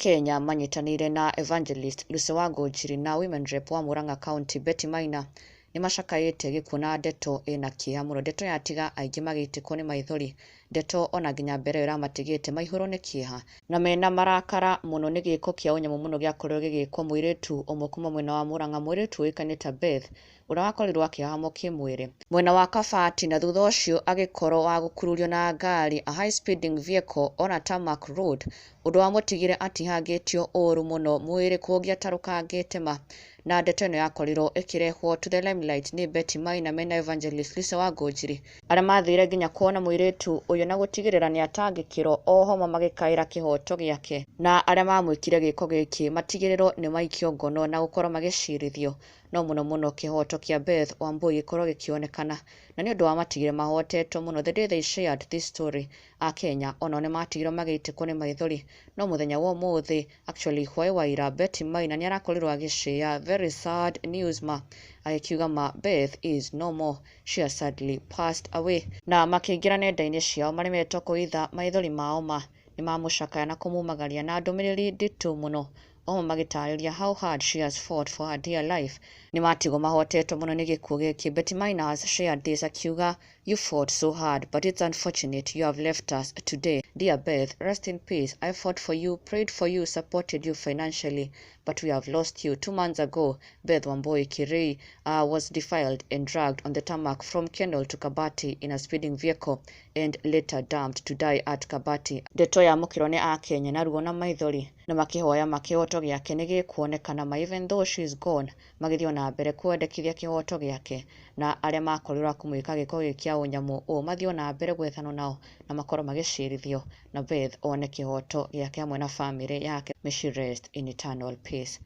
Akenya manyitanĩire na Evangelist Lucy Wangũnjiri na Women Rep wa Murang'a County Betty Maina nĩ macakaĩte gĩkuũ na ndeto ĩna kĩeha mũno, ndeto yatiga aingĩ magĩitĩkwo nĩ maithori, ndeto ona nginya mbere ĩyo ĩramatigĩte maihũrwo nĩ kĩeha na mena marakara mũno nĩ gĩko kĩa ũnyamũ mũno gĩakorirwo gĩgĩkwo mũirĩtu ũmwe kuma mwena wa Murang'a, mũirĩtu ũĩkaine ta Beth ũrĩa wakorirwo akĩhahamwo kĩmwĩrĩ mwena wa Kabati na thutha ũcio agĩkorwo wa gũkururio na ngari a high speeding vehicle on a tarmac road, ũndũ wamũtigire atihangĩtio ũru mũno mwĩrĩ kũngĩatarũkangĩte ma. Na ndeto ĩno yakorirwo ĩkĩrehwo to the limelight nĩ Betty Maina mena Evangelist Lucy Wangũnjiri arĩa mathire nginya kuona mũirĩtu ũyũ na gũtigĩrĩra nĩ atangĩkĩrwo oho magĩkaĩra kĩhoto gĩake na arĩa mamwĩkire gĩko gĩkĩ matigĩrĩrwo nĩ maikio ngono na gũkorwo magĩcirithio, no mũno mũno kĩhoto kĩa Beth Wambui gĩkorwo gĩkĩonekana na nĩ ũndũ wa matigire mahotetwo mũno. The day they shared this story, Akenya onao nĩ matigirwo magĩitĩkwo nĩ maithori, no mũthenya wa ũmũthĩ actually hwaĩ wa ira Betty Maina nĩ arakorirwo agĩshare very sad news ma agĩkiuga ma Beth is no more, she has sadly passed away, na makĩingĩra nenda-inĩ ciao maremetwo kũhitha maithori mao ma nĩ mamũcakaya na kũmumagaria na ndũmĩrĩri nditũ mũno o magĩtarĩria how hard she has fought for her dear life. Nĩ matigwo mahotetwo mũno nĩ gĩkuũ gĩkĩ. Betty Maina has shared this akiuga, "You fought so hard, but it's unfortunate you have left us today. Dear Beth, rest in peace. I fought for you, prayed for you, supported you financially, but we have lost you. 2 months ago, Beth Wambui Kirui was defiled and dragged on the tarmac from Kenol to Kabati in a speeding vehicle and later dumped to die at Kabati." Ndeto yamũkĩrwo nĩ Akenya na ruo na maithori na makĩhoya ma kĩhoto gĩake nĩ gĩkuonekana ma even though she is gone, magĩthiĩ ona mbere kwendekithia kĩhoto gĩake na arĩa makorirwo a kũmwĩka gĩko gĩkĩ kĩa ũnyamũ ũũ mathiĩ ona mbere gwethanwo nao na makorwo magĩcirithio na Beth one kĩhoto gĩake hamwe na famĩlĩ yake. May she rest in eternal peace.